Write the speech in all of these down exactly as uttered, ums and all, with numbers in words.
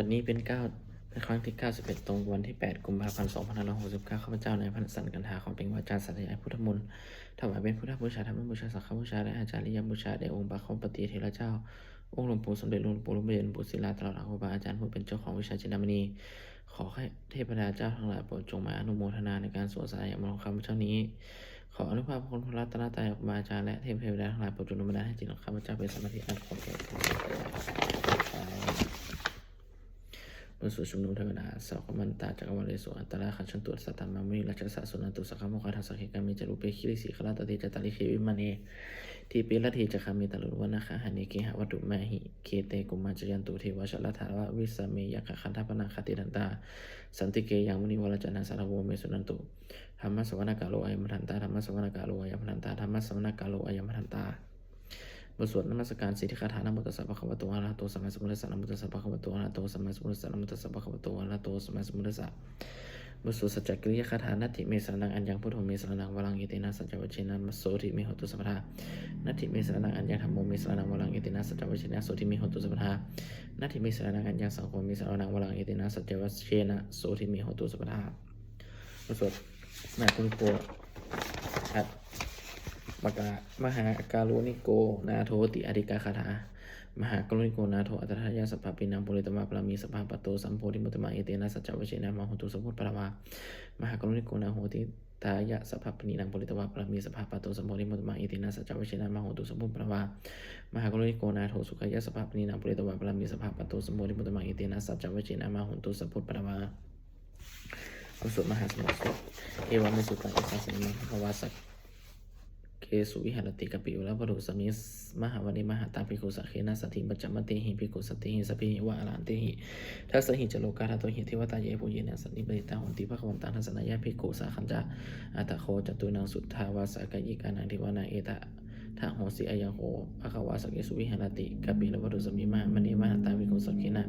วันนี้เป็นเก้าเป็นครั้งที่เก้าสิบเอ็ด ตรงวันที่แปด กุมภาพันธ์ สองพันห้าร้อยหกสิบเก้า ข้าพเจ้านายพรรณสันต์ กันหาความเป็นวาจาสาธยายพุทธมนต์ ถวายเป็นพุทธบูชา ธรรมบูชา สังฆบูชา และอาจาริยบูชาแด่องค์พระควัมปติเถระเจ้า องค์หลวงปู่สมเด็จ หลวงปู่ร่มเย็น หลวงปู่ศิลา ตลอดทั้งครูบาอาจารย์ผู้เป็นเจ้าของวิชาจินดามณี ขอให้เทพดาเจ้าทั้งหลายโปรดจงมาอนุโมทนาในการสวดสาธยายมนต์ของข้าพเจ้านี้ ขออานุภาพคุณพระรัตนตรัย ครูบาอาจารย์ และเทพเทวดาทั้งหลายโปรดจงดลบันดาลให้จิตของข้าพเจ้าเป็นสมาธิอันควรแก่การสวดสาธยาย บทสวดชุมนุมเทวดา Sakkhamantā cakkavāḷesu atrāgacchantu devatā, saddhammaṃ munirājassa suṇantu saggamokkhadaṃ. Sagge kāme ca rūpe girisikharataṭe cantalikkhe vimāne, dīpe raṭṭhe ca gāme taruvanagahane gehavatthumhi khette, bhummā cāyantu devā jalathalavisame yakkhagandhabbanāgā, tiṭṭhantā santike yaṃ munivaravacanaṃ sādhavo me suṇantu. Dhammassavanakālo ayam bhadantā, dhammassavanakālo ayam bhadantā, dhammassavanakālo ayam bhadantā. บทสวดนมัสการสิทธิคาถา Namo tassa bhagavato arahato sammāsambuddhassa. Namo tassa bhagavato arahato sammāsambuddhassa. Namo tassa bhagavato arahato sammāsambuddhassa. บทสวดสัจจกิริยคาถา Natthi me saraṇaṃ aññaṃ, buddho me saraṇaṃ varaṃ, etena saccavajjena sotthi me hotu sabbadā. Natthi me saraṇaṃ aññaṃ, dhammo me saraṇaṃ varaṃ, etena saccavajjena sotthi me hotu sabbadā. Natthi me saraṇaṃ aññaṃ, saṅgho me saraṇaṃ varaṃ, etena saccavajjena sotthi me hotu sabbadā. บทสวดมหาการุณิโก อัต มกะ Mahākāruṇiko nāthoti. อาทิกาคาถา Mahākāruṇiko nātho atthāya sabbapāṇinaṃ, pūretvā pāramī sabbā patto sambodhimuttamaṃ, etena saccavajjena mā hontu sabbupaddavā. Mahākāruṇiko nātho atthāya sabbapāṇinaṃ, pūretvā pāramī sabbā patto sambodhimuttamaṃ, etena saccavajjena mā hontu sabbupaddavā. Mahākāruṇiko nātho sukhāya sabbapāṇinaṃ, pūretvā pāramī sabbā patto sambodhimuttamaṃ, etena saccavajjena mā hontu sabbupaddavā. บทสวดมหาสมัยสูตร Evaṃ me sutaṃ. Ekaṃ samayaṃ bhagavā sakkesu viharati kapilavatthusmiṃ mahāvane mahatā bhikkhusaṅghena saddhiṃ pañcamattehi bhikkhusatehi sabbeheva arahantehi dasahi ca lokadhātūhi devatā yebhuyyena sannipatitā honti bhagavantaṃ dassanāya bhikkhusaṅghañca. Atha kho catunnaṃ suddhāvāsakāyikānaṃ devānaṃ etadahosi: Ayaṃ kho bhagavā sakkesu viharati kapilavatthusmiṃ mahāvane mahatā bhikkhusaṅghena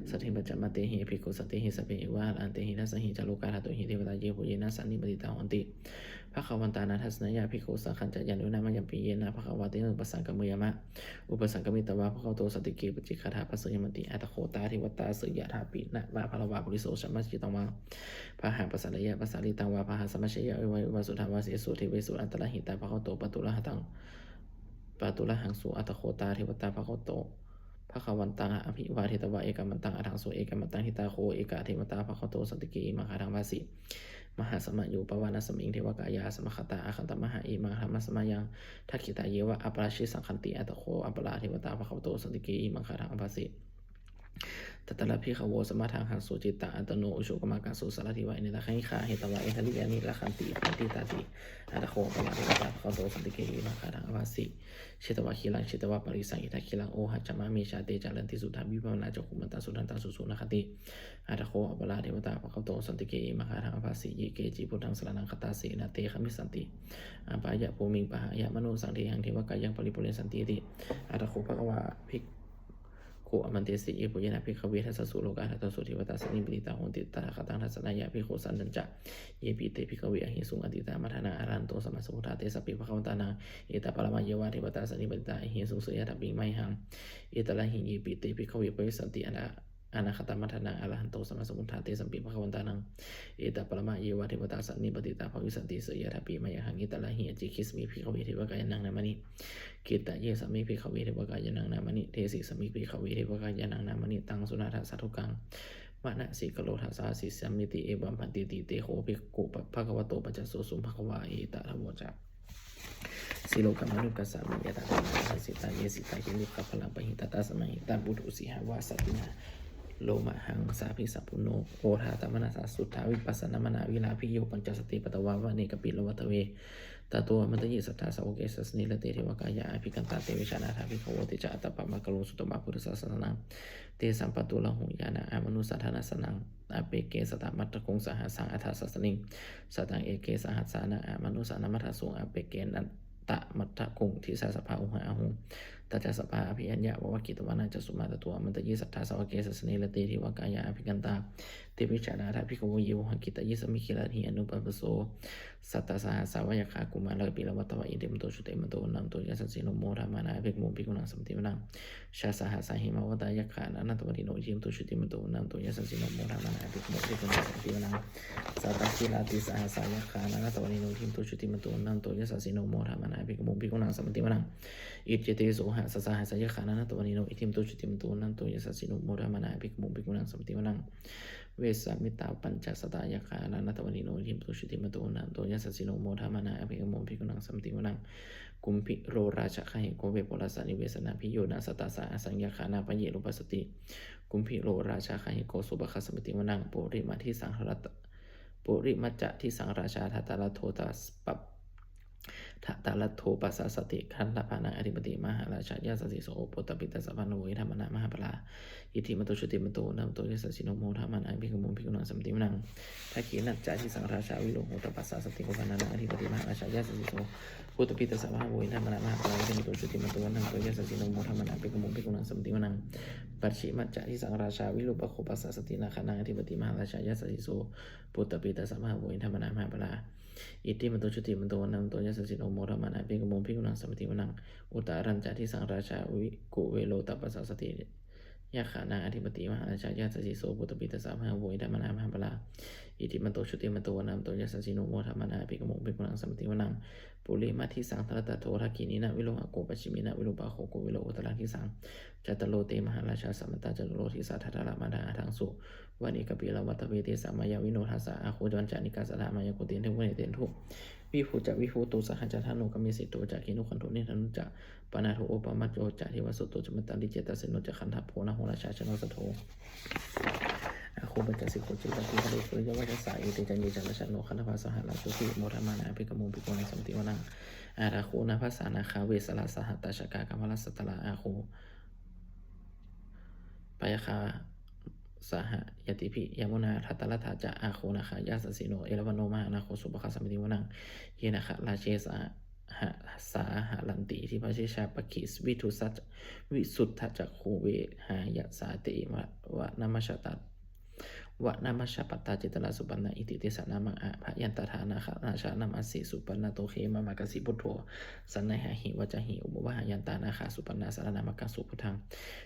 saddhiṃ pañcamattehi bhikkhusatehi sabbeheva arahantehi dasahi ca lokadhātūhi devatā yebhuyyena sannipatitā honti bhagavantaṃ dassanāya bhikkhusaṅghañca. Yannūna mayampi yena bhagavā tenupasaṅkameyyāma, upasaṅkamitvā bhagavato santike paccekagāthā bhāseyyāmāti. Atha kho tā devatā seyyathāpi nāma balavā puriso sammiñjitaṃ vā bāhaṃ pasāreyya, pasāritaṃ vā bāhaṃ sammiñjeyya, evameva suddhāvāsesu devesu antarahitā bhagavato pāturahaṃsu. Atha kho tā devatā bhagavato bhagavantaṃ abhivādetvā ekamantaṃ aṭṭhaṃsu. Ekamantaṃ ṭhitā kho ekā devatā bhagavato santike imaṃ gāthaṃ abhāsi: Mahāsamayo pavanasmiṃ, devakāyā samāgatā, āgatamha imaṃ dhammasamayaṃ, dakkhitāyeva aparājitasaṅghanti. Atha kho aparā devatā bhagavato santike imaṃ gāthaṃ abhāsi: Tatra bhikkhavo samādahaṃsu, cittaṃ attano ujukamakaṃsu, sārathīva nettāni gahetvā, indriyāni rakkhanti paṇḍitāti. Atha kho aparā devatā bhagavato santike imaṃ gāthaṃ abhāsi: Chetvā khīlaṃ chetvā palighaṃ, indakhīlaṃ ohaccamanejā, te caranti suddhā vimalā, cakkhumatā sudantā susunāgāti. Atha kho aparā devatā bhagavato santike imaṃ gāthaṃ abhāsi: Ye keci buddhaṃ saraṇaṃ gatāse, na te gamissanti apāyabhūmiṃ, pahāya mānusaṃ dehaṃ, devakāyaṃ paripūressantīti. Atha kho bhagavā bhik- khu āmantesi: Yebhuyyena bhikkhave dasasu lokadhātūsu devatā sannipatitā honti tathāgataṃ dassanāya bhikkhusaṅghañca. Yepi te bhikkhave ahesuṃ atītamaddhānaṃ arahanto sammāsambuddhā, tesampi bhagavantānaṃ etaparamāyeva devatā sannipatitā ahesuṃ, seyyathāpi mayhaṃ etarahi. Yepi te bhikkhave bhavissanti anāgatamaddhānaṃ arahanto sammāsambuddhā, tesampi bhagavantānaṃ etaparamāyeva devatā sannipatitā bhavissanti, seyyathāpi mayhaṃ etarahi. Ācikkhissāmi bhikkhave devakāyānaṃ nāmāni. Kittayissāmi bhikkhave devakāyānaṃ nāmāni. Desissāmi bhikkhave devakāyānaṃ nāmāni. Taṃ suṇātha sādhukaṃ manasikarotha bhāsissāmīti. Evaṃ bhanteti te kho bhikkhū bhagavato paccassosuṃ. Bhagavā etadavoca: Silokamanukassāmi, yattha bhummā tadassitā; ye sitā girigabbharaṃ, pahitattā samāhitā. Puthū sīhāva sallīnā, lomahaṃsābhisambhuno; odātamanasā suddhā, vippasannamanāvilā. Bhiyyo pañcasate ñatvā, vane kāpilavatthave; tato āmantayi satthā, sāvake sāsane rate. Devakāyā abhikkantā, te vijānātha bhikkhavo; te ca ātappamakaruṃ, sutvā buddhassa sāsanaṃ. Tesampāturahu ñāṇaṃ, amanussāna dassanaṃ; appeke satamaddakkhuṃ, sahassaṃ atha sattariṃ. Sataṃ eke sahassānaṃ, amanussānamaddasuṃ; appekenantamaddakkhuṃ, disā sabbā phuṭā ahuṃ. Tañca sabbe abhiññāya vavakkhitvāna cakkhumā, tato āmantayi satthā sāvake sāsane rate. Devakāyā abhikkantā te vijānātha bhikkhavo, ye vohaṃ kittayissāmi girāhi anupubbaso. Sattasahassā va yakkhā bhummā kāpilavatthavā, iddhimanto jutimanto vaṇṇavanto yasassino, modamānā abhikkāmuṃ bhikkhūnaṃ samitiṃ vanaṃ. Chasahassā hemavatā yakkhā nānattavaṇṇino, iddhimanto jutimanto vaṇṇavanto yasassino, modamānā abhikkāmuṃ bhikkhūnaṃ samitiṃ vanaṃ. Sātāgirā tisahassā yakkhā nānattavaṇṇino, iddhimanto jutimanto vaṇṇavanto yasassino, modamānā abhikkāmuṃ bhikkhūnaṃ samitiṃ vanaṃ. Iccete soḷasasahassā yakkhā nānattavaṇṇino, iddhimanto jutimanto vaṇṇavanto yasassino, modamānā abhikkāmuṃ bhikkhūnaṃ samitiṃ vanaṃ. Vessāmittā pañcasatā yakkhā nānattavaṇṇino, iddhimanto jutimanto vaṇṇavanto yasassino, modamānā abhikkāmuṃ bhikkhūnaṃ samitiṃ vanaṃ. Kumbhīro rājagahiko vepullassa nivesanaṃ, bhiyyo naṃ satasahassaṃ yakkhānaṃ payirupāsati. Kumbhīro rājagahiko sopāga samitiṃ vanaṃ. Purimañca disaṃ rāt-, purimañca disaṃ rājā dhataraṭṭho tas-, pap-, dhataraṭṭho pasāsati, gandhabbānaṃ ādhipati mahārājā yasassi so. Puttāpi tassa bahavo indanāmā mahabbalā, iddhimanto jutimanto vaṇṇavanto yasassino, modamānā abhikkāmuṃ bhikkhūnaṃ samitiṃ vanaṃ. Dakkhiṇañca disaṃ rājā virūḷho taṃ pasāsati, kumbhaṇḍānaṃ ādhipati mahārājā yasassi so. Puttāpi tassa bahavo indanāmā mahabbalā, iddhimanto jutimanto vaṇṇavanto yasassino, modamānā abhikkāmuṃ bhikkhūnaṃ samitiṃ vanaṃ. Pacchimañca disaṃ rājā virūpakkho pasāsati, nāgānaṃ ādhipati mahārājā yasassi so. Puttāpi tassa bahavo indanāmā mahabbalā, iddhimanto jutimanto vaṇṇavanto yasassino, modamānā abhikkāmuṃ bhikkhūnaṃ samitiṃ vanaṃ. Uttarañca disaṃ rājā vi-, kuvero taṃ pasāsati, yakkhānaṃ ādhipati mahārājā yasassi so. Puttāpi tassa bahavo indanāmā mahabbalā, iddhimanto jutimanto vaṇṇavanto yasassino, modamānā abhikkāmuṃ bhikkhūnaṃ samitiṃ vanaṃ. Purimaṃ disaṃ dhataraṭṭho, dakkhiṇena virūḷhako, pacchimena virūpakkho, kuvero uttaraṃ disaṃ. Cattāro te mahārājā samantā caturo disā, dhataraṭṭhā aṭṭhaṃsu vane kāpilavatthave. Tesaṃ māyāvino dāsā āgū vañcanikā saṭhā, māyā kuṭeṇḍu veṭeṇḍu viṭū ca viṭuṭo saha, candano kāmaseṭṭho ca kinnughaṇḍu nighaṇḍu ca, panādo opamañño ca devasūto ca mātali, cittaseno ca gandhabbo naḷorājā janosabho, āgū pañcasikho ca tivaḍḍhī suriyavacchasā. Ete caññe ca rājāno gandhabbā saha rājubhi, modamānā abhikkāmuṃ bhikkhūnaṃ samitiṃ vanaṃ. Athāgū nābhasā nāgā vesālā sahatacchakā, kambalassatarā āgū pāyāgā saha ñātibhi. Yāmunā dhataraṭṭhā ca āgū nāgā yasassino, erāvaṇo mahānāgo sopāga samitiṃ vanaṃ. Ye nāgarāje sahasā haranti dibbā dijā pakkhi, visuddhacak-, visuddhacakkhū vehāyasā te vanamajjhapattā, vanamajjhapattā citrā supaṇṇā iti tesa nāmaṃ. Abhayantadā nāgarājānamāsi, supaṇṇato khemamakāsi buddho, saṇhāhi vācāhi upavhayantā, nāgā supaṇṇā saraṇamakaṃsu buddhaṃ.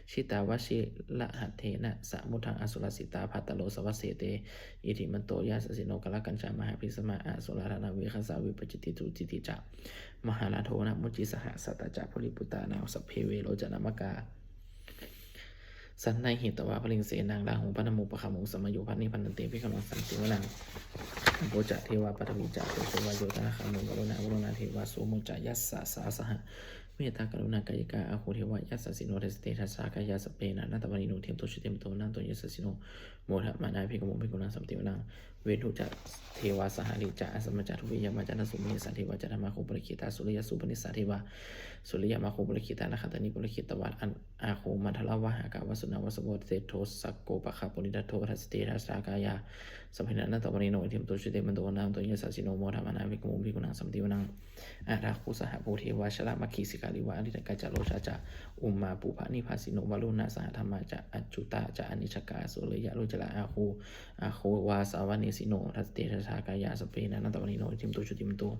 Jitā vajirahatthena samuddaṃ asurā sitā, bhātaro sāvase te iddhimanto yasassino. Kālakañjā mahābhismā asurā dānaveghasā, vepacitti sucitti ca pahārādo namucī saha. Satañca baliputtānaṃ sabbe verocanāmakā, sannayhitvā baliṃ senaṃ rāhubhaddamupāgamuṃ, samayodāni bhaddante bhikkhūnaṃ samitiṃ vanaṃ. Āpo ca devā paṭhavī ca tejo vāyo tadāgamuṃ, varuṇā vāruṇā devā somo ca yasasā saha. Mettākaruṇākāyikā āgū devā yasassino, dasete dasadhā kāyā sabbe nānattavaṇṇino, iddhimanto jutimanto vaṇṇavanto yasassino, modamānā abhikkāmuṃ bhikkhūnaṃ samitiṃ vanaṃ. Veṇḍū ca devā sahalī ca asamā ca duve yamā, candassūpanisā devā candamāgū purakkhitā, suriyassūpanisā devā suriyamāgū purakkhitā, nakkhattāni purakkhitvā āgū mandavalāhakā, vasūnaṃ vāsavo seṭṭho sakkopāga purindado, dasete dasadhā kāyā sabbe nānattavaṇṇino, iddhimanto jutimanto vaṇṇavanto yasassino, modamānā abhikkāmuṃ bhikkhūnaṃ samitiṃ vanaṃ. Athāgū sahabhū devā jalamaggisikhāriva, ariṭṭhakā ca rojā ca ummāpupphanibhāsino, varuṇā sahadhammā ca accutā ca anejakā, sūleyyarucirā āgū āgū vāsavanesino, dasete dasadhā kāyā sabbe nānattavaṇṇino, iddhimanto jutimanto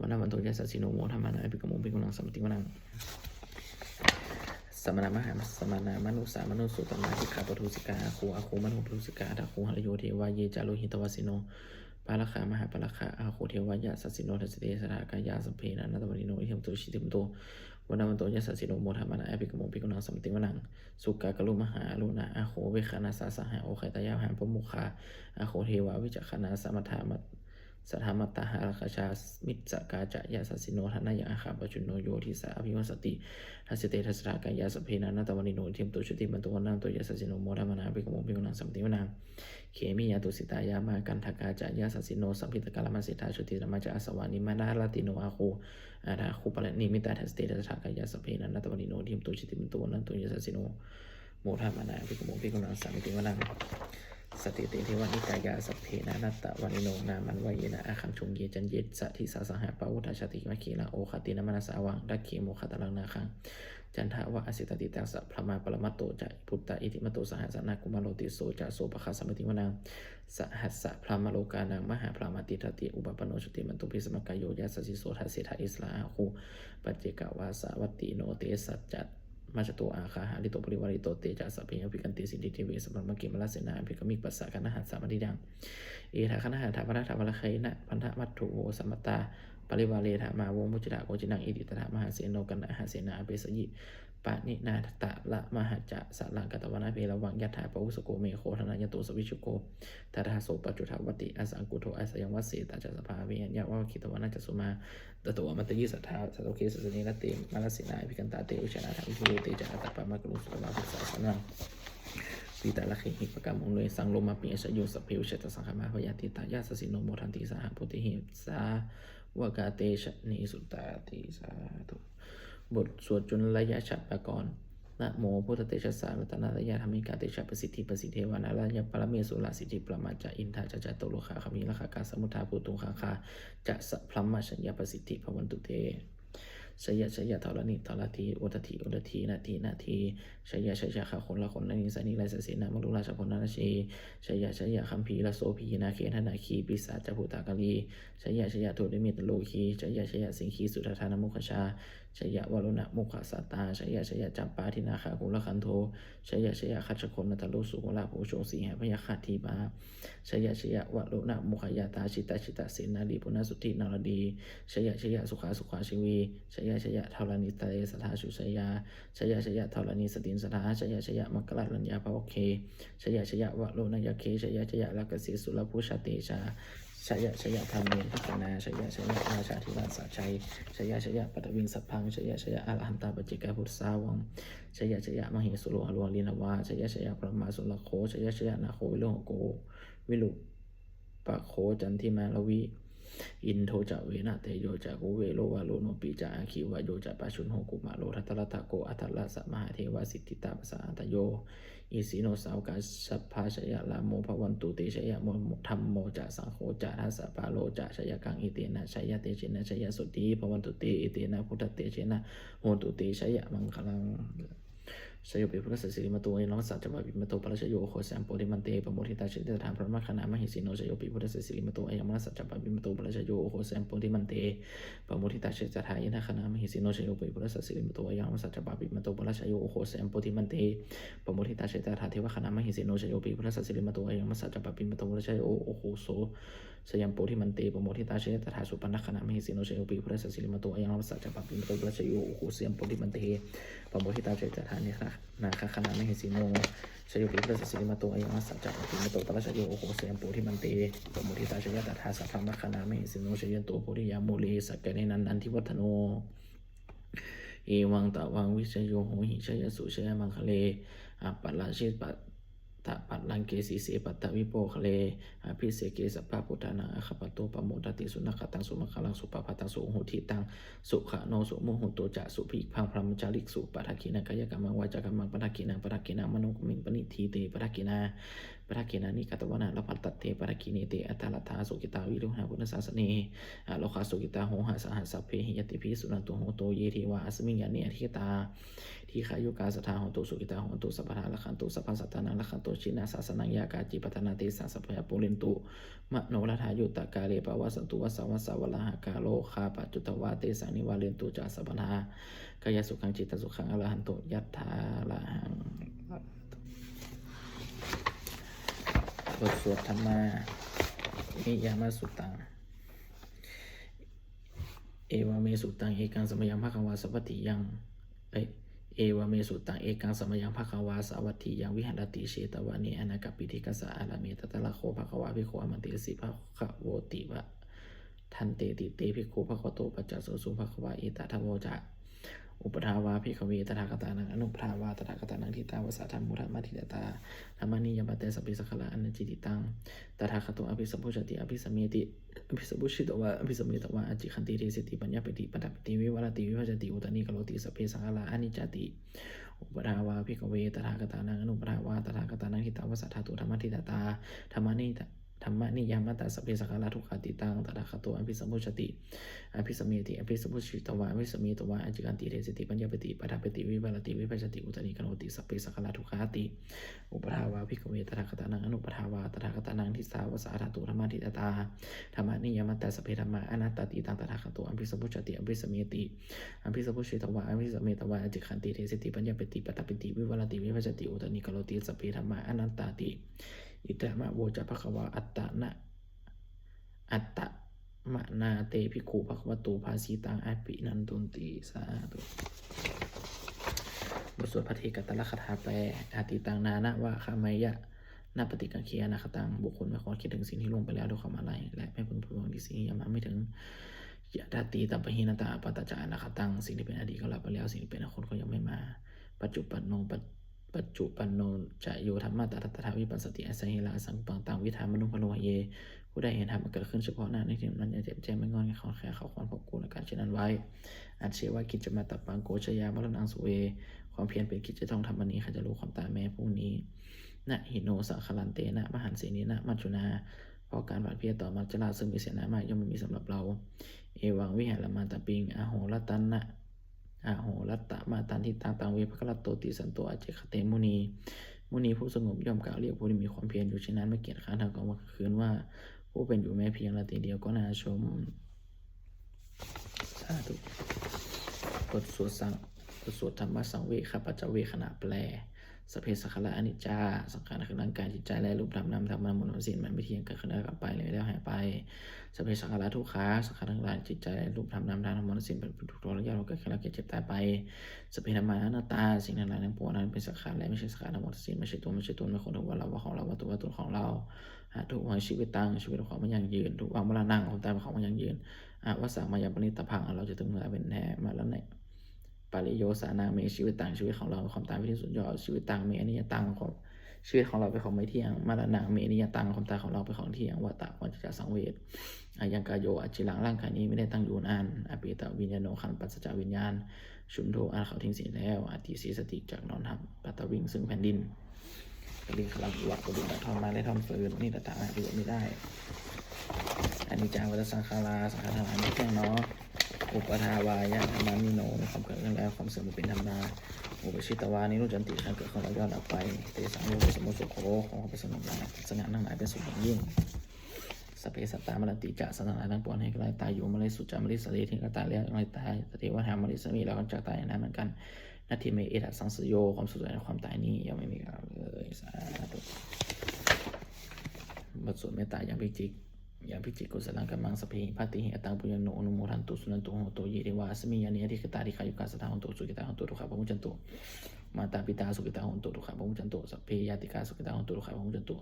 vaṇṇavanto yasassino, modamānā abhikkāmuṃ bhikkhūnaṃ samitiṃ vanaṃ. Samānā mahāsamānā mānusā mānusuttamā, khiḍḍāpadūsikā āgū āgū manopadūsikā, athāgū harayo devā ye ca lohitavāsino, pāragā mahāpāragā āgū devā yasassino, dasete dasadhā kāyā sabbe nānattavaṇṇino, iddhimanto jutimanto vaṇṇavanto yasassino, modamānā abhikkāmuṃ bhikkhūnaṃ samitiṃ vanaṃ. Sukkā karumhā aruṇā āgū veghanasā saha, odātagayhā pāmokkhā āgū devā vicakkhaṇā, sadāmattā sadāmattā hāragajā missakā ca yasassino, thanayaṃ āgā pajjunno yo disā abhivassati, dasete dasadhā kāyā sabbe nānattavaṇṇino, iddhimanto jutimanto vaṇṇavanto yasassino, modamānā abhikkāmuṃ bhikkhūnaṃ samitiṃ vanaṃ. Khemiyā tusitā yāmā kaṭṭhakā ca yasassino, lambitakā lāmaseṭṭhā jotināmā ca āsavā, nimmānaratino āgū athāgū paranimmitā, dasete dasadhā kāyā sabbe nānattavaṇṇino, iddhimanto jutimanto vaṇṇavanto yasassino, modamānā abhikkāmuṃ bhikkhūnaṃ samitiṃ vanaṃ. Saṭṭhete devanikāyā sabbe nānattavaṇṇino, nāmanvayena āgañchuṃ ye caññe sadisā saha, pavutthajātimakkhīlaṃ oghatiṇṇamanāsavaṃ, dakkhemoghataraṃ nāgaṃ candava asi taṇṭhitā. Sabrahmā paramatto ca puttā iddhimato saha, sanaṅkumāro tisso ca sopāga samitiṃ vanaṃ. Sahassabrahmalokānaṃ mahābrahmābhitiṭṭhati, upapanno jutimanto bhismākāyo yasassi so. Dasettha issarā āgū paccekavasavattino, tesañca majjhato āgā hārito parivārito. Te ca sabbe abhikkante sinde deve sabrahmake, mārasenā abhikkāmi passa kaṇhassa mandiyaṃ. Etha gaṇhatha bandhatha balaggena bandhamatthu vo, samantā parivāretha mā vo muñcittha koci naṃ. Iti tattha mahāseno kaṇhasenaṃ apesayi, pāṇinā talamāhacca saraṃ katvāna bheravaṃ. Yathā pāvussako megho thanayanto savijjuko, tadā so paccudāvatti asaṅkuddho asayaṃvase. Tañca sabbaṃ abhiññāya vavakkhitvāna cakkhumā, tato āmantayi satthā sāvake sāsane rate. Mārasenā abhikkantā te vijānātha bhikkhavo, te ca ātappamakaruṃ sutvā buddhassa sāsanaṃ. Vītarāgehi pakkāmuṃ nesaṃ lomampi iñjayuṃ, sabbe vijitasaṅgāmā bhayātītā yasassino, modanti saha bhūtehi sāvakā te janesutāti. Sādhu. บทสวดจุลยฉัตรปกรณ์ Namo buddhatejassā ratanattayadhammikā, tejapasiddhi pasīdevā nārāyaparamesurā, siddhibrahmā ca indā ca catulokā gambhīrakkhakā, samuddā bhūtuṃ gaṅgā ca sabrahmajayapasiddhi bhavantu te. Jaya jaya dharaṇi dharaṇī udadhi udadhī nadi nadī, jaya jaya gaganalatanalanisai nirayasasena marudālajabalanarajī, jaya jaya gambhīrasobhī nāgendanāgī pisācabhūtakālī, jaya jaya dunnimittarogi, jaya jaya siṅgīsudādānamukhajā, jaya varuṇamukhasātrā, jaya jaya campādināgakulagantho, jaya jaya gajjagonnatharosukarabhujaṅgasīhabyagghadīpā, jaya jaya varuṇamukhayātrā jitajitasennārīpunasuddhi naradī, jaya jaya sukhā sukhā jīvī, jaya jaya dharaṇītale sadā sujayā, jaya jaya dharaṇīsāntin sadā, jaya jaya maṅkararājaṃ bhavagge, jaya jaya varuṇayakkhe, jaya jaya rakkhase surabhujatejā, jaya jaya brahmendagaṇā, jaya jaya rājādhirājasājjai, jaya jaya paṭhaviṃ sabbaṃ, jaya jaya arahantā paccekabuddhasāvaṃ, jaya jaya mahesuro haro harindevā, jaya jaya brahmā surakkho, jaya jaya nāgo viruḷhako virūpakkho candimā ravi, indo ca venateyyo ca kuvero varuṇopi ca, aggi vāyo ca pājuṇho kumāro dhataraṭṭhako, aṭṭhārasa mahādevā siddhitāpasaādayo, isino sāvakā sabbā jaya rāmo bhavantu te, jaya mo dhammo ca saṅgho ca dasapālo ca jayakaṃ, etena jayatejena jayasotthī bhavantu te, etena buddhatejena hotu te jayamaṅgalaṃ. Jayopi buddhassa sirīmato ayaṃ, mārassa ca pāpimato parājayo, ugghosayaṃ bodhimaṇḍe pamoditā, jaya tadā brahmagaṇā mahesino. Jayopi buddhassa sirīmato ayaṃ, mārassa ca pāpimato parājayo, ugghosayaṃ bodhimaṇḍe pamoditā, jaya tadā indagaṇā mahesino. Jayopi buddhassa sirīmato ayaṃ, mārassa ca pāpimato parājayo, ugghosayaṃ bodhimaṇḍe pamoditā, jaya tadā devagaṇā mahesino. Jayopi buddhassa sirīmato ayaṃ, mārassa ca pāpimato parājayo, ugghosayaṃ bodhimaṇḍe pamoditā, jaya tadā supaṇṇagaṇā mahesino. Jayopi buddhassa sirīmato ayaṃ, mārassa ca pāpimato parājayo, ugghosayaṃ bodhimaṇḍe pamoditā, jaya tadā nāgagaṇā mahesino. Jayopi buddhassa sirīmato ayaṃ, mārassa ca pāpimato parājayo, ugghosayaṃ bodhimaṇḍe pamoditā, jaya tadā sabrahmagaṇā mahesino. Jayanto bodhiyā mūle sakyānaṃ nandivaḍḍhano, evaṃ tvaṃ vijayo hohi jayassu jayamaṅgale, aparājitapallaṅke sīse paṭhavipokkhare, abhiseke sabbabuddhānaṃ aggappatto pamodati. Sunakkhattaṃ sumaṅgalaṃ supabhātaṃ suhuṭṭhitaṃ, sukhaṇo sumuhutto ca suyiṭṭhaṃ brahmacārisu, padakkhiṇaṃ kāyakammaṃ vācākammaṃ padakkhiṇaṃ, padakkhiṇaṃ manokammaṃ paṇidhī te padakkhiṇā, padakkhiṇāni katvāna labhantatthe padakkhiṇe. Te atthaladdhā sukhitā viruḷhā buddhasāsane, arogā sukhitā hotha saha sabbehi ñātibhi. Suṇantu bhonto ye devā asmiṃ ṭhāne adhigatā, dīghāyukā sadā hontu sukhitā hontu sabbadā, rakkhantu sabbasattānaṃ rakkhantu jinasāsanaṃ, yā kāci patthanā tesaṃ sampadāni pūrentu manorathā, yuttakāle pavassantu vassaṃ vassā valāhakā, rogā paccuppavā tesaṃ nivārentu ca sabbadā, kāyasukhaṃ cittisukhaṃ arahantu yathārahaṃ. บทสวดธรรมนิยามสุตตัง Evaṃ me sutaṃ, ekaṃ samayaṃ bhagavā sāvatthiyaṃ, e, evaṃ me sutaṃ, ekaṃ samayaṃ bhagavā sāvatthiyaṃ viharati jetavane anāthapiṇḍikassa ārāme. Tatra kho bhagavā bhikkhū āmantesi bhagavato bhadanteti. Te bhikkhū bhagavato paccassosuṃ. Bhagavā etadavoca. Uppādā vā bhikkhave tathāgatānaṃ anuppādā vā tathāgatānaṃ ṭhitāva sā dhammo dhammaṭṭhitatā dhammaniyāmatā sabbe saṅkhārā anattā. Tathāgato abhisambujjhati abhisameti, abhisambujjhitvā abhisametvā ācikkhati deseti paññapeti paṭṭhapeti vivarati vibhajati uttānīkaroti sabbe saṅkhārā aniccāti. Uppādā vā bhikkhave tathāgatānaṃ anuppādā vā tathāgatānaṃ ṭhitāva sā dhammo dhammaṭṭhitatā dhammaniyā dhammaniyāmataṃ. Sabbe saṅkhārā dukkhā, atītaṃ tathāgato abhisambujjhati, abhisameti, abhisambujjhitvā abhisametvā ācikkhati deseti paññapeti paṭṭhapeti vivarati vibhajati uttānīkaroti. Sabbe saṅkhārā dukkhāti. Uppādā vā bhikkhave tathāgatānaṃ anuppādā vā tathāgatānaṃ, disā va sā dhātu dhammaṭṭhitatā dhammaniyāmatā. Sabbe dhammā anattāti, taṃ tathāgato abhisambujjhati, abhisameti, abhisambujjhitvā abhisametvā ācikkhati deseti paññapeti paṭṭhapeti vivarati vibhajati uttānīkaroti. Sabbe dhammā anattāti. Idamavoca bhagavā. Atta na attamanā te bhikkhū bhagavato bhāsitaṃ abhinandunti. Sādhu. บทสวดภัทเทกรัตตคาถาแปล Atītaṃ nānvāgameyya nappaṭikaṅkhe anāgataṃ. บุคคลไม่ควรคิดถึงสิ่งที่ล่วงไปแล้วด้วยความอาลัย และไม่พึงพะวงถึงสิ่งที่ยังมาไม่ถึง Yadatītampahīnantaṃ appattañca anāgataṃ. สิ่งที่เป็นอดีตก็ละไปแล้ว สิ่งที่เป็นอนาคตก็ยังไม่มา Paccuppanno pac- paccuppanno ca yo dhammaṃ tattha tattha vipassati, asaṃhiraṃ asaṅkuppaṃ taṃ viddhā manubrūhaye. ผู้ใดเห็นธรรมอันเกิดขึ้นเฉพาะหน้าในที่นั้น อย่างแจ่มแจ้ง ไม่ง่อนแง่นคลอนแคลน เขาควรกอบกู้อาการเช่นนั้นไว้ Ajjeva kiccamātappaṃ ko jaññā maraṇaṃ suve. ความเพียรเป็นกิจที่ต้องทำวันนี้ ใครจะรู้ความตายแม้พรุ่งนี้ Na hi no saṅgarantena mahasenena maccunā. เพราะการผัดเพี้ยนต่อมัจจุราชซึ่งมีเสนามาก ย่อมไม่มีสำหรับเรา Evaṃ vihārimātāpiṃ ahorattamatanditaṃ, taṃ ve bhagatto dissanto ācikkhate muni. มุนีผู้สงบย่อมกล่าวเรียกผู้ที่มีความเพียรอยู่เช่นนั้น ไม่เกียจคร้านทั้งกลางวันกลางคืนว่า ผู้เป็นอยู่แม้เพียงราตรีเดียวก็น่าชม สาธุ บทสวดสัง- บทสวดธัมมสังเวคปัจจเวกขณะแปล Sabbe saṅkhārā aniccā. สังขารคือร่างกาย จิตใจ และรูปธรรมนามธรรมทั้งหมดทั้งสิ้น มันไม่เที่ยง เกิดขึ้นแล้วดับไป มีแล้วหายไป Sabbe saṅkhārā dukkhā. สังขารทั้งหลาย จิตใจ และรูปธรรมนามธรรมทั้งหมดทั้งสิ้น เป็นทุกข์ทรยศ เกิดขึ้นแล้วแก่เจ็บตายไป Sabbe dhammā anattā. สิ่งทั้งหลายทั้งปวงนั้นเป็นสังขารและไม่ใช่สังขารทั้งหมดทั้งสิ้น ไม่ใช่ตัว ไม่ใช่ตน ไม่ใช่ของเรา ว่าของเรา วัตถุ วัตถุของเรา Atha uvaṃ jīvitaṃ. ชีวิตของไม่ยั่งยืน Dhuvaṃ maraṇaṃ. ความตายเป็นของไม่ยั่งยืน Avassaṃ mayā pariṇibbānaṃ. อันเราจะต้องตายเป็นแท้ Maraṇe pariyosānaṃ me jīvitaṃ. ชีวิตของเรา ความตายเป็นที่สุดยอด Jīvitaṃ me aniyataṃ. ความ- ชีวิตของเราเป็นของไม่เที่ยง Maraṇaṃ me niyataṃ. ความตายของเราเป็นของเที่ยง Vata vata ca saṃved. Ayaṃ kāyo aciraṃ. ร่างกายนี้ไม่ได้ตั้งอยู่นาน Apetaviññāṇo. ครั้นปราศจากวิญญาณ Chuḍḍho. อันเขาทิ้งเสียแล้ว Adhisessati. จักนอนทับ Paṭhaviṃ. ซึ่งแผ่นดิน Puggalā iva. บุคคลเหมือนท่อนไม้และท่อนฟืน Niratthaṃ. หาประโยชน์มิได้ Aniccā vata saṅkhārā. สังขารทั้งหลายไม่เที่ยงหนอ Uppādavayadhammino. มีความเกิดขึ้นแล้ว ความเสื่อมเป็นธรรมดา Uppajjitvā nirujjhanti. ครั้นเกิดขึ้นแล้วย่อมดับไป Tesaṃ vūpasamo sukho. ความเป็นสงบระงับ สงัดทั้งหลายเป็นสุขอย่างยิ่ง Sabbe sattā maranti ca. สัตว์ทั้งหลายทั้งปวงแลย่อมตายอยู่ Mariṃsu ca marissare. ที่เขาตายแล้วย่อมตาย Tathevāhaṃ marissāmi. เราก็จักตายอย่างนั้นเหมือนกัน Natthi me ettha saṃsayo. ความสงสัยในความตายนี้ย่อมไม่มีกับเราเลย สาธุ บทสวดเมตตา Yamkiñci yamkiñci kusalaṃ kammaṃ sabbehi ñātibhi kataṃ puññaṃ no anumodantu suṇantu bhonto ye devā asmiṃ ṭhāne adhigatā dīghāyukā sadā hontu sukhitā hontu dukkhā pamuñcantu. Mātā pitā sukhitā hontu dukkhā pamuñcantu. Sabbe ñātikā sukhitā hontu dukkhā pamuñcantu.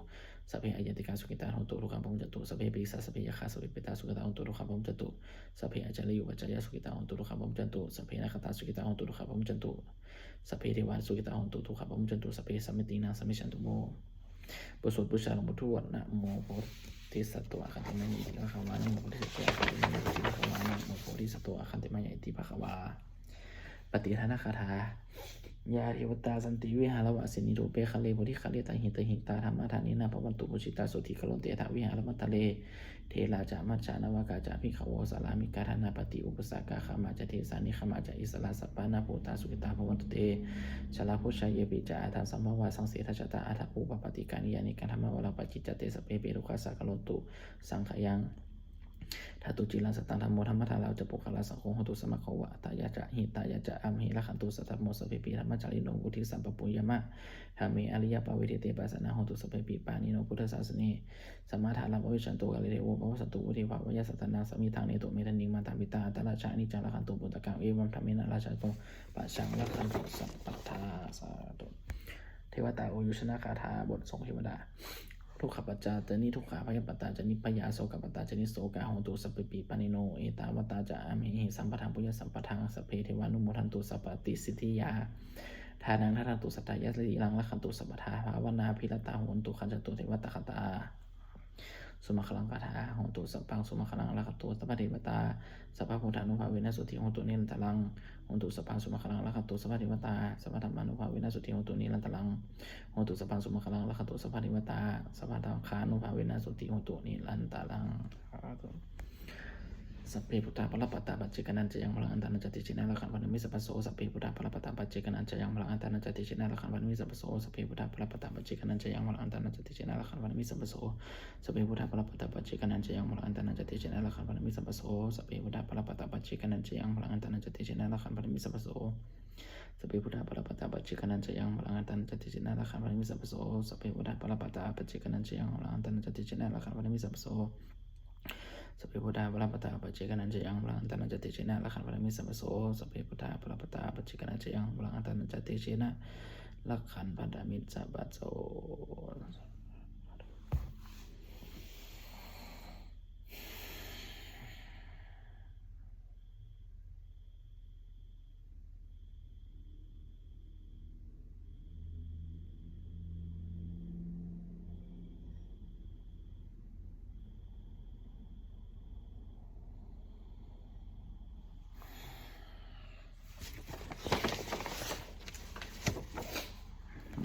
Sabbe aññātikā sukhitā hontu dukkhā pamuñcantu. Sabbe pisā sabbe yakkhā sabbe petā sukhitā hontu dukkhā pamuñcantu. Sabbe ācariyupajjhāyā sukhitā hontu dukkhā pamuñcantu. Sabbe nakkhattā sukhitā hontu dukkhā pamuñcantu. Sabbe devā sukhitā hontu dukkhā pamuñcantu. Sabbe sampattīnaṃ samijjhantu vo. บทสวดบูชาหลวงปู่ทวด Namo bodhisatto āgantimāya iti bhagavā. Namo bodhisatto āgantimāya iti bhagavā. Namo bodhisatto āgantimāya iti bhagavā. Pattidānagāthā. Yā devatā santi vihāravāsinī thūpe ghare bodhighare tahiṃ tahiṃ tā dhammadānena bhavantu pūjitā sotthiṃ karontedha vihāramaṇḍale. Therā ca majjhā navakā ca bhikkhavo sārāmikā dānapatī upāsakā gāmā ca desā nigamā ca issarā sappāṇabhūtā sukhitā bhavantu te. Jalābujā yepi ca aṇḍasambhavā saṃsedajātā athavopapātikā niyyānikaṃ dhammavaraṃ paṭicca te sabbepi dukkhassa karontu saṅkhayaṃ. Ṭhātu ciraṃ sataṃ dhammo dhammaddharā ca puggalā saṅgho hotu samaggo va atthāya ca hitāya ca. Amhe rakkhatu saddhammo sabbepi dhammacārino vuḍḍhiṃ sampāpuṇeyyāma dhamme ariyappavedite. Pasannā hontu sabbepi pāṇino buddhasāsane. Sammā dhāraṃ pavecchanto kāle devo pavassatu vuḍḍhibhāvāya. Sattānaṃ samiddhaṃ netu medaniṃ mātā pitā atrajaṃ aniccaṃ rakkhantu puttakaṃ. Evaṃ dhammena rājāno pajaṃ rakkhanti sabbadā. Sādhu. เทวตาโอยุชนคาถา บทส่งเทวดา Dukkhappattā ca niddukkhā bhayappattā ca nibbhayā sokappattā ca nissokā hontu sabbepi pāṇino. Ettāvatā ca amhehi sambhataṃ puññasampadaṃ sabbe devānumodantu sabbasampattisiddhiyā. Dānaṃ dadantu saddhāya sirīraṃ rakkhantu sabbadā bhāvanābhiratā hontu gacchantu devatāgatā. sumaṅgalaṃ gāthā. Hotu sabbaṃ sumaṅgalaṃ, rakkhantu sabbadevatā, sabbabuddhānubhāvena sotthī hontu nirantaraṃ. Hotu sabbaṃ sumaṅgalaṃ, rakkhantu sabbadevatā, sabbadhammānubhāvena sotthī hontu nirantaraṃ. Hotu sabbaṃ sumaṅgalaṃ, rakkhantu sabbadevatā, sabbasaṅghānubhāvena sotthī hontu nirantaraṃ. Sādhu. Sabbe buddhā balappattā paccekānañca yaṃ balaṃ, antā nañca tejena rakkhaṃ bandhāmi sabbaso. Sabbe buddhā balappattā paccekānañca yaṃ balaṃ, antā nañca tejena rakkhaṃ bandhāmi sabbaso. Sabbe buddhā balappattā paccekānañca yaṃ balaṃ, antā nañca tejena rakkhaṃ bandhāmi sabbaso. Sabbe buddhā balappattā paccekānañca yaṃ balaṃ, antā nañca tejena rakkhaṃ bandhāmi sabbaso. Sabbe buddhā balappattā paccekānañca yaṃ balaṃ, antā nañca tejena rakkhaṃ bandhāmi sabbaso. Sabbe buddhā balappattā paccekānañca yaṃ balaṃ, antā nañca tejena rakkhaṃ bandhāmi sabbaso. Sabbe buddhā balappattā paccekānañca yaṃ balaṃ, antā nañca tejena rakkhaṃ bandhāmi sabbaso. Sabbe buddhā balappattā paccekānañca yaṃ balaṃ, antā nañca tejena rakkhaṃ bandhāmi sabbaso. Sabbe buddhā balappattā paccekānañca yaṃ balaṃ, antā nañca tejena rakkhaṃ bandhāmi sabbaso.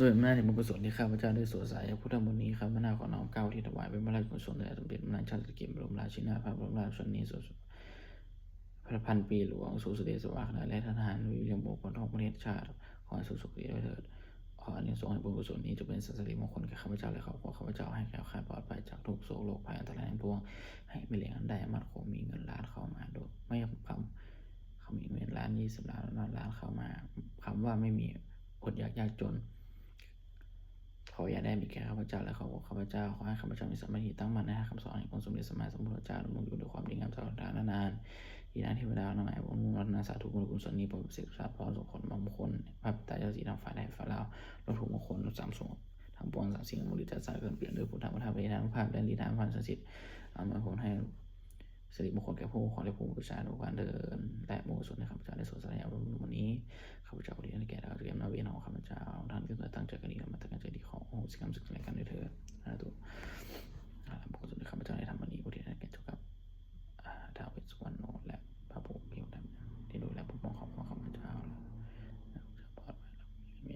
ด้วยอำนาจแห่งบุญกุศลที่ข้าพเจ้าได้สวดสาธยายพุทธมนต์นี้ ข้าพเจ้าขอน้อมเกล้าอุทิศถวายเป็นพระราชกุศลแด่สมเด็จพระนางเจ้าสิริกิติ์ บรมราชินีนาถ พระบรมราชชนนี สมเด็จพระพันปีหลวง ทรงสุเดชสวาคณะ และทหารวีรบุคคลของประเทศชาติ ขอให้ทรงสุคติด้วยเถิด ขออานิสงส์แห่งบุญกุศลนี้จงเป็นสิริมงคลแก่ข้าพเจ้าและครอบครัวข้าพเจ้า ให้แคล้วคลาดปลอดภัยจากทุกข์โศกโรคภัยอันตรายทั้งปวง ให้มีแหล่งอันใดมั่นคง มีเงินล้านเข้ามาโดยไม่คำ เขามีเงินล้าน ยี่สิบล้าน ร้อยล้านเข้ามา คำว่าไม่มี อดอยากยากจน ขออย่าได้มีแก่ข้าพเจ้าและครอบครัวข้าพเจ้า ขอให้ข้าพเจ้ามีสมาธิตั้งมั่นในคำสอนแห่งองค์สมเด็จสัมมาสัมพุทธเจ้า ดำรงอยู่ด้วยความดีงามตลอดกาลนาน ดีนะเทวดาทั้งหลาย อนุโมทนาสาธุ บุญกุศลนี้ โปรดประสิทธิ์ประสาทพรส่งผลมงคล พระบิดาเจ้าสีทองฟ้าแดนฟ้าลาว ลดทุกข์มงคลสามสูงทั้งปวง สามสิ่งมงคลจะสร้างเกิดเปลี่ยนด้วยพุทธานุภาพ พระเดชานุภาพ และฤทธานุภาพศักดิ์สิทธิ์ อำนวยผลให้ สิริมงคลแก่ผู้ครองและผู้บูชาทุกท่านเทอญ และบุญกุศลที่ข้าพเจ้าได้สวดสาธยายพุทธมนต์นี้ ข้าพเจ้าอุทิศให้แก่เจ้ากรรมนายเวรของข้าพเจ้า ท่านที่ตั้งใจกันดี และมาตั้งใจดี ขออโหสิกรรมซึ่งกันและกันด้วยเทอญ สาธุ อาลัยบุญกุศลที่ข้าพเจ้าได้ทำวันนี้ อุทิศให้แก่เจ้ากรรม อ่า ท้าวเวสสุวรรณโน และพระภูมิเทวดาที่ดูแลปกป้องครอบครัวข้าพเจ้า และข้าพเจ้าปลอดภัย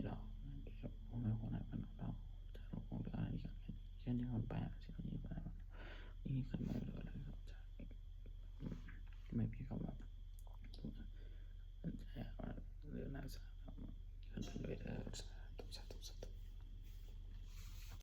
และไม่มีเคราะห์เกิดขึ้น ผู้ไม่ควรให้มันเราจะรู้คงเรื่องอะไรที่เกิดขึ้น เช่นที่คนไปหาสิ่งที่ไป นี่ขึ้นมา